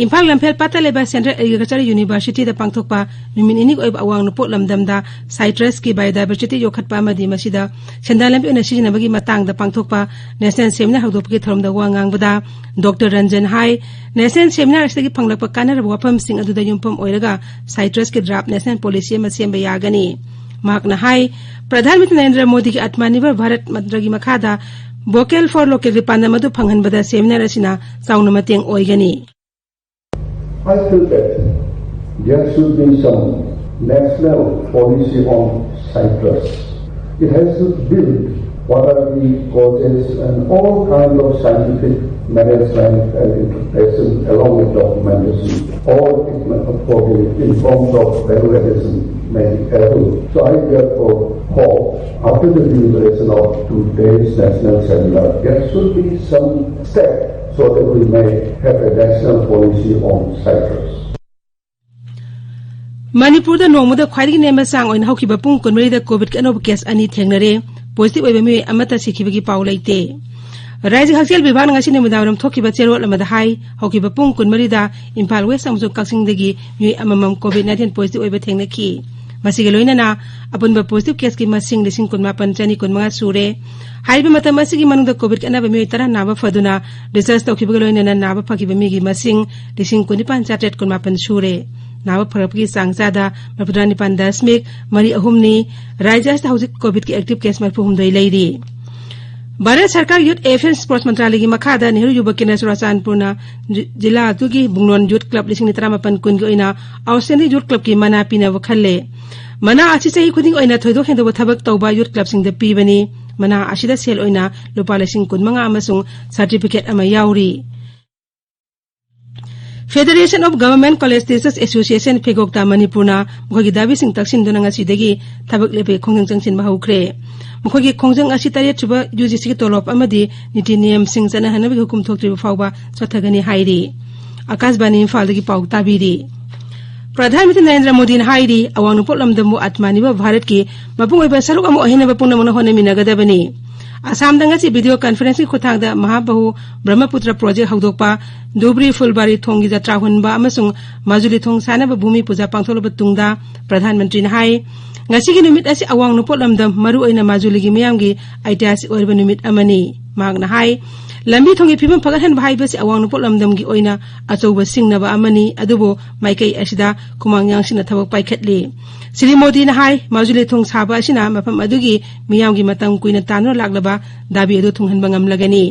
ꯏꯝꯐꯥꯜ ꯂꯝꯐꯦꯜ ꯄꯥꯠꯇ ꯂꯩꯕ ꯁꯦꯟꯇ꯭ꯔꯦꯜ ꯑꯦꯒ꯭ꯔꯤꯀꯜꯆꯔ ꯌꯨꯅꯤꯚꯔꯁꯤꯇꯤꯗ ꯄꯥꯡꯊꯣꯛꯄ ꯅꯨꯃꯤꯠ ꯅꯤꯅꯤꯒꯤ ꯑꯣꯏꯕ ꯑꯋꯥꯡ ꯅꯣꯡꯄꯣꯛ ꯂꯝꯗꯝꯗ ꯁꯥꯏꯇ꯭ꯔꯁꯀꯤ ꯕꯥꯏꯑꯣꯗꯥꯏꯕꯔꯁꯤꯇꯤ ꯌꯣꯛꯈꯠꯄ ꯑꯃꯗꯤ ꯃꯁꯤꯗ ꯁꯦꯟꯗꯥꯟ ꯂꯝꯕꯤ ꯑꯣꯏꯅ ꯁꯤꯖꯤꯟꯅꯕꯒꯤ ꯃꯇꯥꯡꯗ ꯄꯥꯡꯊꯣꯛꯄ ꯅꯦꯁꯅꯦꯜ ꯁꯦꯃꯤꯅꯥꯔ ꯍꯧꯗꯣꯛꯄꯒꯤ ꯊꯧꯔꯝꯗ ꯋꯥ ꯉꯥꯡꯕꯗ ꯗꯣꯛꯇꯔ ꯔꯟꯖꯟ ꯍꯥꯏ, ꯅꯦꯁꯅꯦꯜ ꯁꯦꯃꯤꯅꯥꯔ ꯑꯁꯤꯗꯒꯤ ꯐꯪꯂꯛꯄ ꯀꯥꯟꯅꯔꯕ ꯋꯥꯐꯝꯁꯤꯡ ꯑꯗꯨꯗ ꯌꯨꯝꯐꯝ ꯑꯣꯏꯔꯒ ꯁꯥꯏꯇ꯭ꯔꯁꯀꯤ ꯗ꯭ꯔꯥꯐ ꯅꯦꯁꯅꯦꯜ ꯄꯣꯂꯤꯁꯤ ꯑꯃ ꯁꯦꯝꯕ ꯌꯥꯒꯅꯤ꯫ ꯃꯍꯥꯛꯅ ꯍꯥꯏ, ꯄ꯭ꯔꯙꯥꯟ ꯃꯟꯇ꯭ꯔꯤ ꯅꯔꯦꯟꯗ꯭ꯔ ꯃꯣꯗꯤꯒꯤ ꯑꯥꯇꯃꯅꯤꯔꯚꯔ ꯚꯥꯔꯠ ꯃꯟꯇ꯭ꯔꯒꯤ ꯃꯈꯥꯗ ꯚꯣꯀꯦꯜ ꯐꯣꯔ ꯂꯣꯀꯦꯜꯒꯤ ꯄꯥꯟꯗꯝ ꯑꯗꯨ ꯐꯪꯍꯟꯕꯗ ꯁꯦꯃꯤꯅꯥꯔ ꯑꯁꯤꯅ ꯆꯥꯎꯅ ꯃꯇꯦꯡ ꯑꯣꯏꯒꯅꯤ꯫ I feel that there should be some national policy on citrus. It has to build what are the causes and all kind of scientific management and interpretation along with documentation. All it may for the informed of value addition may be able. So I therefore hope after the deliberation of today's national seminar, there should be some step so that we may have a national policy on citrus. ꯃꯅꯤꯄꯨꯔꯗ ꯅꯣꯡꯃꯗ ꯈ꯭ꯋꯥꯏꯗꯒꯤ ꯅꯦꯝꯕ ꯆꯥꯡ ꯑꯣꯏꯅ ꯍꯧꯈꯤꯕ ꯄꯨꯡ ꯀꯨꯟꯃꯔꯤꯗ ꯀꯣꯚꯤꯗꯀꯤ ꯑꯅꯧꯕ ꯀꯦꯁ ꯑꯅꯤ ꯊꯦꯡꯅꯔꯦ꯫ ꯄꯣꯖꯤꯇꯤꯚ ꯑꯣꯏꯕ ꯃꯤꯑꯣꯏ ꯑꯃꯠꯇ ꯁꯤꯈꯤꯕꯒꯤ ꯄꯥꯎ ꯂꯩꯇꯦ꯫ ꯔꯥꯏꯖ꯭ꯌ ꯍꯛꯁꯦꯜ ꯕꯤꯚꯥꯒꯅ ꯉꯁꯤ ꯅꯨꯃꯤꯗꯥꯡꯋꯥꯏꯔꯝ ꯊꯣꯛꯈꯤꯕ ꯆꯦꯔꯣꯜ ꯑꯃꯗ ꯍꯥꯏ, ꯍꯧꯈꯤꯕ ꯄꯨꯡ ꯀꯨꯟꯃꯔꯤꯗ ꯏꯝꯐꯥꯜ ꯋꯦꯁ ꯑꯃꯁꯨꯡ ꯀꯛꯆꯤꯡꯗꯒꯤ ꯃꯤꯑꯣꯏ ꯑꯃꯃꯝ ꯀꯣꯚꯤꯗ ꯅꯥꯏꯟꯇꯤꯟ ꯄꯣꯖꯤꯇꯤꯚ ꯑꯣꯏꯕ ꯊꯦꯡꯅꯈꯤ꯫ ꯃꯁꯤꯒ ꯂꯣꯏꯅꯅ ꯑꯄꯨꯟꯕ ꯄꯣꯖꯤꯇꯤꯚ ꯀꯦꯁꯀꯤ ꯃꯁꯤꯡ ꯂꯤꯁꯤꯡ ꯀꯨꯟꯃꯥꯄꯟ ꯆꯅꯤ ꯀꯨꯟꯃꯉꯥ ꯁꯨꯔꯦ꯫ ꯍꯥꯏꯔꯤꯕ ꯃꯇꯝ ꯑꯁꯤꯒꯤ ꯃꯅꯨꯡꯗ ꯀꯣꯚꯤꯗꯀꯤ ꯑꯅꯥꯕ ꯃꯤꯑꯣꯏ ꯇꯔꯥ ꯅꯥꯕ ꯐꯗꯨꯅ ꯗꯤꯁꯆꯥꯔꯖ ꯇꯧꯈꯤꯕꯒ ꯂꯣꯏꯅꯅ ꯅꯥꯕ ꯐꯈꯤꯕ ꯃꯤꯒꯤ ꯃꯁꯤꯡ ꯂꯤꯁꯤꯡ ꯀꯨꯟꯅꯤꯄꯥꯟ ꯆꯥꯇ꯭ꯔꯦꯠ ꯀꯨꯟꯃꯥꯄꯟ ꯁꯨꯔꯦ꯫ ꯅꯥꯕ ꯐꯔꯛꯄꯒꯤ ꯆꯥꯡ ꯆꯥꯗ ꯃꯔꯤꯐꯨꯇꯔꯥ ꯅꯤꯄꯥꯟ ꯗꯁꯃꯤꯛ ꯃꯔꯤ ꯑꯍꯨꯝꯅꯤ꯫ ꯔꯥꯏꯖ꯭ꯌ ꯑꯁꯤꯗ ꯍꯧꯖꯤꯛ ꯀꯣꯚꯤꯗꯀꯤ ꯑꯦꯛꯇꯤꯚ ꯀꯦꯁ ꯃꯔꯤꯐꯨ ꯍꯨꯝꯗꯣꯏ ꯂꯩꯔꯤ꯫ ꯚꯥꯔꯠ ꯁꯔꯀꯥꯔ ꯌꯨꯊ ꯑꯦꯐꯤꯌꯔ ꯁ꯭ꯄꯣꯔꯠꯁ ꯃꯟꯇ꯭ꯔꯥꯂꯌꯒꯤ ꯃꯈꯥꯗ ꯅꯦꯍꯔꯨ ꯌꯨꯕ ꯀꯦꯟꯗ꯭ꯔ ꯆꯨꯔꯥꯆꯥꯟꯄꯨꯔꯅ ꯖꯤ-, ꯖꯤꯂꯥ ꯑꯗꯨꯒꯤ ꯕꯨꯡꯂꯣꯟ ꯌꯨꯊ ꯀ꯭ꯂꯕ ꯂꯤꯁꯤꯡ ꯇꯔꯥꯃꯥꯄꯟ ꯀꯨꯟꯒꯤ ꯑꯣꯏꯅ ꯑꯥꯎꯠꯁ꯭ꯇꯦꯟꯗꯤꯡ ꯌꯨꯊ ꯀ꯭ꯂꯕꯀꯤ ꯃꯅꯥ ꯄꯤꯅꯕ ꯈꯜꯂꯦ꯫ ꯃꯅꯥ ꯑꯁꯤ ꯆꯍꯤ ꯈꯨꯗꯤꯡꯒꯤ ꯑꯣꯏꯅ ꯊꯣꯏꯗꯣꯛ ꯍꯦꯟꯗꯣꯛꯄ ꯊꯕꯛ ꯇꯧꯕ ꯌꯨꯊ ꯀ꯭ꯂꯕꯁꯤꯡꯗ ꯄꯤꯕꯅꯤ꯫ ꯃꯅꯥ ꯑꯁꯤꯗ ꯁꯦꯜ ꯑꯣꯏꯅ ꯂꯨꯄꯥ ꯂꯤꯁꯤꯡ ꯀꯨꯟꯃꯉꯥ ꯑꯃꯁꯨꯡ ꯁꯔꯇꯤꯐꯤꯀꯦꯠ ꯑꯃ ꯌꯥꯎꯔꯤ꯫ Federation of Government College Teachers Association, ꯐꯦꯒꯣꯛꯇ ꯃꯅꯤꯄꯨꯔꯅ ꯃꯈꯣꯏꯒꯤ ꯗꯥꯕꯤꯁꯤꯡ ꯇꯛꯁꯤꯟꯗꯨꯅ ꯉꯁꯤꯗꯒꯤ ꯊꯕꯛ ꯂꯦꯞꯄꯒꯤ ꯈꯣꯡꯖꯪ ꯆꯪꯁꯤꯟꯕ ꯍꯧꯈ꯭ꯔꯦ꯫ ꯃꯈꯣꯏꯒꯤ ꯈꯣꯡꯖꯪ ꯑꯁꯤ ꯇꯔꯦꯠ ꯁꯨꯕ ꯌꯨ ꯖꯤ ꯁꯤꯒꯤ ꯇꯣꯂꯣꯞ ꯑꯃꯗꯤ ꯅꯤꯇꯤ ꯅꯤꯌꯝꯁꯤꯡ ꯆꯠꯅꯍꯟꯅꯕꯒꯤ ꯍꯨꯀꯨꯝ ꯊꯣꯛꯇ꯭ꯔꯤꯕ ꯐꯥꯎꯕ ꯆꯠꯊꯒꯅꯤ ꯍꯥꯏꯔꯤ꯫ ꯑꯀꯥꯁꯕꯥꯅꯤ ꯏꯝꯐꯥꯜꯗꯒꯤ ꯄꯥꯎ ꯇꯥꯕꯤꯔꯤ꯫ ꯄ꯭ꯔꯙꯥꯟ ꯃꯟꯇ꯭ꯔꯤ ꯅꯔꯦꯟꯗ꯭ꯔ ꯃꯣꯗꯤꯅ ꯍꯥꯏꯔꯤ, ꯑꯋꯥꯡ ꯅꯣꯡꯄꯣꯛ ꯂꯝꯗꯝꯕꯨ ꯑꯥꯇꯃꯥ ꯅꯤꯔꯚꯔ ꯚꯥꯔꯠꯀꯤ ꯃꯄꯨꯡ ꯑꯣꯏꯕ ꯁꯔꯨꯛ ꯑꯃ ꯑꯣꯏꯍꯟꯅꯕ ꯄꯨꯝꯅꯃꯛꯅ ꯍꯣꯠꯅꯃꯤꯟꯅꯒꯗꯕꯅꯤ꯫ ꯑꯁꯥꯝꯗ ꯉꯁꯤ ꯚꯤꯗꯤꯑꯣ ꯀꯟꯐꯔꯦꯟꯁꯀꯤ ꯈꯨꯠꯊꯥꯡꯗ ꯃꯍꯥꯕꯥꯍꯨ ꯕ꯭ꯔꯍꯃꯄꯨꯇ꯭ꯔ ꯄ꯭ꯔꯣꯖꯦꯛ ꯍꯧꯗꯣꯛꯄ, ꯙꯨꯕ꯭ꯔꯤ ꯐꯨꯜꯕꯥꯔꯤ ꯊꯣꯡꯒꯤ ꯖꯇ꯭ꯔꯥ ꯍꯨꯟꯕ ꯑꯃꯁꯨꯡ ꯃꯥꯖꯨꯂꯤ ꯊꯣꯡ ꯁꯥꯅꯕ ꯚꯨꯃꯤ ꯄꯨꯖꯥ ꯄꯥꯡꯊꯣꯛꯂꯕ ꯇꯨꯡꯗ, ꯄ꯭ꯔꯙꯥꯟ ꯃꯟꯇ꯭ꯔꯤꯅ ꯍꯥꯏ, ꯉꯁꯤꯒꯤ ꯅꯨꯃꯤꯠ ꯑꯁꯤ ꯑꯋꯥꯡ ꯅꯣꯡꯄꯣꯛ ꯂꯝꯗꯝ, ꯃꯔꯨꯑꯣꯏꯅ ꯃꯥꯖꯨꯂꯤꯒꯤ ꯃꯤꯌꯥꯝꯒꯤ ꯑꯩꯇꯤꯍꯥꯁꯤꯛ ꯑꯣꯏꯔꯕ ꯅꯨꯃꯤꯠ ꯑꯃꯅꯤ꯫ ꯃꯍꯥꯛꯅ ꯍꯥꯏ, ꯂꯝꯕꯤ ꯊꯣꯡꯒꯤ ꯐꯤꯕꯝ ꯐꯒꯠꯍꯟꯕ ꯍꯥꯏꯕꯁꯤ ꯑꯋꯥꯡ ꯅꯣꯡꯄꯣꯛ ꯂꯝꯗꯝꯒꯤ ꯑꯣꯏꯅ ꯑꯆꯧꯕ ꯁꯤꯡꯅꯕ ꯑꯃꯅꯤ, ꯑꯗꯨꯕꯨ ꯃꯥꯏꯀꯩ ꯑꯁꯤꯗ ꯈꯨꯃꯥꯡ ꯌꯥꯡꯁꯤꯟꯅ ꯊꯕꯛ ꯄꯥꯏꯈꯠꯂꯤ꯫ ꯁ꯭ꯔꯤ ꯃꯣꯗꯤꯅ ꯍꯥꯏ, ꯃꯥꯖꯨꯂꯤ ꯊꯣꯡ ꯁꯥꯕ ꯑꯁꯤꯅ ꯃꯐꯝ ꯑꯗꯨꯒꯤ ꯃꯤꯌꯥꯝꯒꯤ ꯃꯇꯝ ꯀꯨꯏꯅ ꯇꯥꯟꯗꯨꯅ ꯂꯥꯛꯂꯕ ꯗꯥꯕꯤ ꯑꯗꯨ ꯊꯨꯡꯍꯟꯕ ꯉꯝꯂꯒꯅꯤ꯫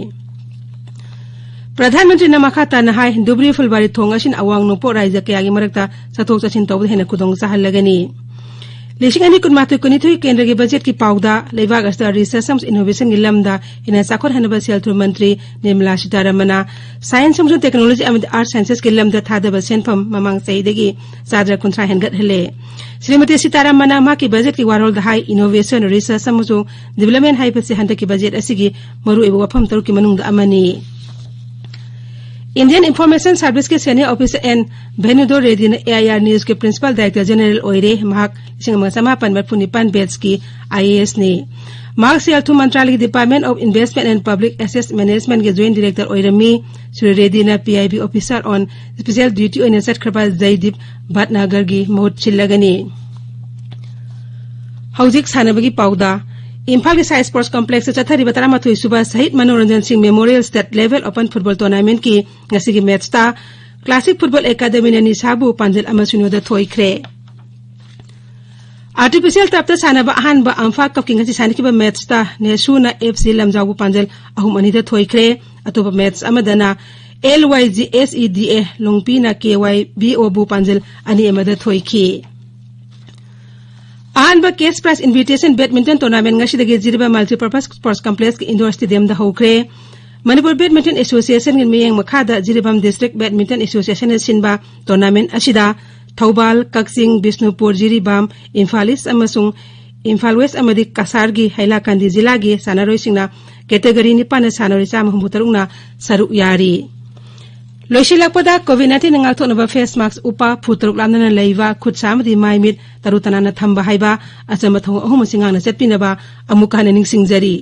ꯄ꯭ꯔꯙꯥꯟ ꯃꯟꯇ꯭ꯔꯤꯅ ꯃꯈꯥ ꯇꯥꯅ ꯍꯥꯏ, ꯙꯨꯕ꯭ꯔꯤ ꯐꯨꯜꯕꯥꯔꯤ ꯊꯣꯡ ꯑꯁꯤꯅ ꯑꯋꯥꯡ ꯅꯣꯡꯄꯣꯛ ꯔꯥꯖ꯭ꯌ ꯀꯌꯥꯒꯤ ꯃꯔꯛꯇ ꯆꯠꯊꯣꯛ ꯆꯠꯁꯤꯟ ꯇꯧꯕꯗ ꯍꯦꯟꯅ ꯈꯨꯗꯣꯡ ꯆꯥꯍꯜꯂꯒꯅꯤ꯫ ꯂꯤꯁꯤꯡ ꯑꯅꯤ ꯀꯨꯟꯃꯥꯊꯣꯏ ꯀꯨꯟꯅꯤꯊꯣꯏ ꯀꯦꯟꯗ꯭ꯔꯒꯤ ꯕꯖꯦꯠꯀꯤ ꯄꯥꯎꯗ ꯂꯩꯕꯥꯛ ꯑꯁꯤꯗ research ꯑꯃꯁꯨꯡ innovationꯒꯤ ꯂꯝꯗ ꯍꯦꯟꯅ ꯆꯥꯎꯈꯠꯍꯟꯅꯕ ꯁꯦꯜ ꯊꯨꯝ ꯃꯟꯇ꯭ꯔꯤ ꯅꯤꯔꯃꯂꯥ ꯁꯤꯇꯥꯔꯥꯃꯟꯅ science ꯑꯃꯁꯨꯡ technology ꯑꯃꯗꯤ art scienceꯀꯤ ꯂꯝꯗ ꯊꯥꯗꯕ ꯁꯦꯟꯐꯝ ꯃꯃꯥꯡ ꯆꯍꯤꯗꯒꯤ ꯆꯥꯗ꯭ꯔ ꯀꯨꯟꯊ꯭ꯔꯥ ꯍꯦꯟꯒꯠꯍꯜꯂꯦ꯫ ꯁ꯭ꯔꯤꯃꯇꯤ ꯁꯤꯇꯥꯔꯥꯃꯟꯅ ꯃꯍꯥꯛꯀꯤ ꯕꯖꯦꯠꯀꯤ ꯋꯥꯔꯣꯜꯗ ꯍꯥꯏ, innovation, research ꯑꯃꯁꯨꯡ development ꯍꯥꯏꯕꯁꯤ ꯍꯟꯗꯛꯀꯤ ꯕꯖꯦꯠ ꯑꯁꯤꯒꯤ ꯃꯔꯨꯑꯣꯏꯕ ꯋꯥꯐꯝ ꯇꯔꯨꯛꯀꯤ ꯃꯅꯨꯡꯗ ꯑꯃꯅꯤ꯫ Indian Information Serviceꯀꯤ senior officer N ꯚꯦꯅꯨꯗꯣ ꯔꯦꯗꯤꯅ AIR Newsꯀꯤ principal director general ꯑꯣꯏꯔꯦ꯫ ꯃꯍꯥꯛ ꯂꯤꯁꯤꯡ ꯑꯃ ꯆꯃꯥꯄꯟ ꯃꯔꯤꯐꯨ ꯅꯤꯄꯥꯟ batchꯀꯤ IASꯅꯤ꯫ ꯃꯍꯥꯛ ꯁꯦꯜ ꯊꯨꯝ ꯃꯟꯇ꯭ꯔꯥꯂꯌꯒꯤ Department of Investment and Public Assets Managementꯀꯤ joint director ꯑꯣꯏꯔꯝꯃꯤ꯫ Shri ꯔꯦꯗꯤꯅ PIB officer on special duty ꯑꯣꯏꯅ ꯆꯠꯈ꯭ꯔꯕ ꯖꯩꯗꯤꯞ ꯚꯠꯅꯥꯒꯔꯒꯤ ꯃꯍꯨꯠ ꯁꯤꯜꯂꯒꯅꯤ꯫ ꯍꯧꯖꯤꯛ ꯁꯥꯟꯅꯕꯒꯤ ꯄꯥꯎꯗ꯫ ꯏꯝꯐꯥꯜꯒꯤ ꯁꯥꯏ sports complexꯇ ꯆꯠꯊꯔꯤꯕ ꯇꯔꯥꯃꯥꯊꯣꯏ ꯁꯨꯕ ꯁꯍꯤꯗ ꯃꯅꯣꯔꯟꯖꯟ ꯁꯤꯡ Memorial State Level Open Football Tournamentꯀꯤ ꯉꯁꯤꯒꯤ matchꯇ Classic Football Academyꯅ ꯅꯤꯁꯥꯕꯨ ꯄꯥꯟꯖꯜ ꯑꯃ ꯁꯤꯅꯣꯗ ꯊꯣꯏꯈ꯭ꯔꯦ꯫ Artificial turfꯇ ꯁꯥꯟꯅꯕ ꯑꯍꯥꯟꯕ ꯑꯝꯐꯥ cupꯀꯤ ꯉꯁꯤ ꯁꯥꯟꯅꯈꯤꯕ matchꯇ ꯅꯦꯁꯨꯅ FC ꯂꯝꯖꯥꯎꯕꯨ ꯄꯥꯟꯖꯜ ꯑꯍꯨꯝ ꯑꯅꯤꯗ ꯊꯣꯏꯈ꯭ꯔꯦ꯫ ꯑꯇꯣꯞꯄ match ꯑꯃꯗꯅ LYGSEDA ꯂꯣꯡꯄꯤꯅ KYBOꯕꯨ ꯄꯥꯟꯖꯜ ꯑꯅꯤ ꯑꯃꯗ ꯊꯣꯏꯈꯤ꯫ ꯑꯍꯥꯟꯕ cash prize invitation badminton tournament ꯉꯁꯤꯗꯒꯤ ꯖꯤꯔꯤꯕꯥꯝ Multipurpose Sports Complexꯀꯤ indoor stadiumꯗ ꯍꯧꯈ꯭ꯔꯦ꯫ ꯃꯅꯤꯄꯨꯔ Badminton Associationꯒꯤ ꯃꯤꯠꯌꯦꯡ ꯃꯈꯥꯗ ꯖꯤꯔꯤꯕꯥꯝ District Badminton Associationꯅ ꯁꯤꯟꯕ tournament ꯑꯁꯤꯗ ꯊꯧꯕꯥꯜ, ꯀꯛꯆꯤꯡ, ꯕꯤꯁꯅꯨꯄꯨꯔ, ꯖꯤꯔꯤꯕꯥꯝ, ꯏꯝꯐꯥꯜ East ꯑꯃꯁꯨꯡ ꯏꯝꯐꯥꯜ West ꯑꯃꯗꯤ ꯀꯁꯥꯔꯒꯤ ꯍꯩꯂꯥꯀꯥꯟꯗꯤ ꯖꯤꯂꯥꯒꯤ ꯁꯥꯟꯅꯔꯣꯏꯁꯤꯡꯅ category ꯅꯤꯄꯥꯟꯗ ꯁꯥꯟꯅꯔꯣꯏ ꯆꯥꯝꯃ ꯍꯨꯝꯐꯨ ꯇꯔꯨꯛꯅ ꯁꯔꯨꯛ ꯌꯥꯔꯤ꯫ ꯂꯣꯏꯁꯤꯜꯂꯛꯄꯗ COVID nineteenꯅ ꯉꯥꯛꯊꯣꯛꯅꯕ face mask ꯎꯞꯄ, ꯐꯨꯠ ꯇꯔꯨꯛ ꯂꯥꯞꯅꯅ ꯂꯩꯕ, ꯈꯨꯠ ꯁꯥ ꯑꯃꯗꯤ ꯃꯥꯏ ꯃꯤꯠ ꯇꯔꯨ ꯇꯅꯥꯟꯅ ꯊꯝꯕ ꯍꯥꯏꯕ ꯑꯆꯝꯕ ꯊꯧꯑꯣꯡ ꯑꯍꯨꯝ ꯑꯁꯤ ꯉꯥꯛꯅ ꯆꯠꯄꯤꯅꯕ ꯑꯃꯨꯛ ꯍꯟꯅ ꯅꯤꯡꯁꯤꯡꯖꯔꯤ꯫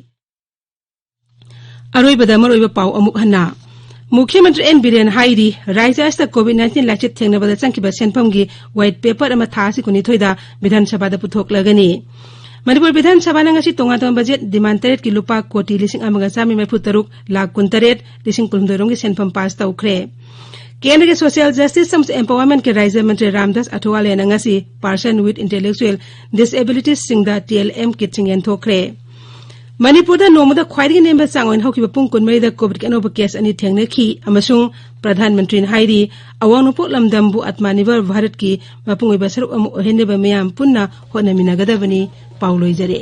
ꯑꯔꯣꯏꯕꯗ ꯃꯔꯨꯑꯣꯏꯕ ꯄꯥꯎ ꯑꯃꯨꯛ ꯍꯟꯅ꯫ ꯃꯨꯈ꯭ꯌ ꯃꯟꯇ꯭ꯔꯤ ꯑꯦꯟ ꯕꯤꯔꯦꯟ ꯍꯥꯏꯔꯤ, ꯔꯥꯖ꯭ꯌ ꯑꯁꯤꯗ COVID nineteen ꯂꯥꯏꯆꯠ ꯊꯦꯡꯅꯕꯗ ꯆꯪꯈꯤꯕ ꯁꯦꯟꯐꯝꯒꯤ white paper ꯑꯃ ꯊꯥ ꯑꯁꯤ ꯀꯨꯟꯅꯤꯊꯣꯏꯗ ꯕꯤꯙꯥꯟ ꯁꯚꯥꯗ ꯄꯨꯊꯣꯛꯂꯒꯅꯤ꯫ ꯃꯅꯤꯄꯨꯔ ꯕꯤꯙꯥꯟ ꯁꯚꯥꯅ ꯉꯁꯤ ꯇꯣꯉꯥꯟ ꯇꯣꯉꯥꯟꯕ budget demand ꯇꯔꯦꯠꯀꯤ ꯂꯨꯄꯥ ꯀꯣꯇꯤ ꯂꯤꯁꯤꯡ ꯑꯃꯒ ꯆꯥꯝꯃꯔꯤ ꯃꯔꯤꯐꯨ ꯇꯔꯨꯛ ꯂꯥꯈ ꯀꯨꯟꯇꯔꯦꯠ ꯂꯤꯁꯤꯡ ꯀꯨꯟꯍꯨꯝꯗꯣꯏ ꯔꯣꯝꯒꯤ ꯁꯦꯟꯐꯝ pass ꯇꯧꯈ꯭ꯔꯦ꯫ ꯀꯦꯟꯗ꯭ꯔꯒꯤ social justice ꯑꯃꯁꯨꯡ empowermentꯀꯤ ꯔꯥꯖ꯭ꯌ ꯃꯟꯇ꯭ꯔꯤ ꯔꯥꯝꯗꯥꯁ ꯑꯊꯋꯥꯂꯦꯅ ꯉꯁꯤ person with intellectual disabilitiesꯁꯤꯡꯗ TLM kitꯁꯤꯡ ꯌꯦꯟꯊꯣꯛꯈ꯭ꯔꯦ꯫ ꯃꯅꯤꯄꯨꯔꯗ ꯅꯣꯡꯃꯗ ꯈ꯭ꯋꯥꯏꯗꯒꯤ ꯅꯦꯝꯕ ꯆꯥꯡ ꯑꯣꯏꯅ ꯍꯧꯈꯤꯕ ꯄꯨꯡ ꯀꯨꯟꯃꯔꯤꯗ COVIDꯀꯤ ꯑꯅꯧꯕ case ꯑꯅꯤ ꯊꯦꯡꯅꯈꯤ ꯑꯃꯁꯨꯡ ꯄ꯭ꯔꯙꯥꯟ ꯃꯟꯇ꯭ꯔꯤꯅ ꯍꯥꯏꯔꯤ, ꯑꯋꯥꯡ ꯅꯣꯡꯄꯣꯛ ꯂꯝꯗꯝꯕꯨ ꯑꯥꯇꯃꯥ ꯅꯤꯔꯚꯔ ꯚꯥꯔꯠꯀꯤ ꯃꯄꯨꯡ ꯑꯣꯏꯕ ꯁꯔꯨꯛ ꯑꯃ ꯑꯣꯏꯍꯟꯅꯕ ꯃꯤꯌꯥꯝ ꯄꯨꯟꯅ ꯍꯣꯠꯅꯃꯤꯟꯅꯒꯗꯕꯅꯤ꯫ ꯄꯥꯎ ꯂꯣꯏꯖꯔꯦ꯫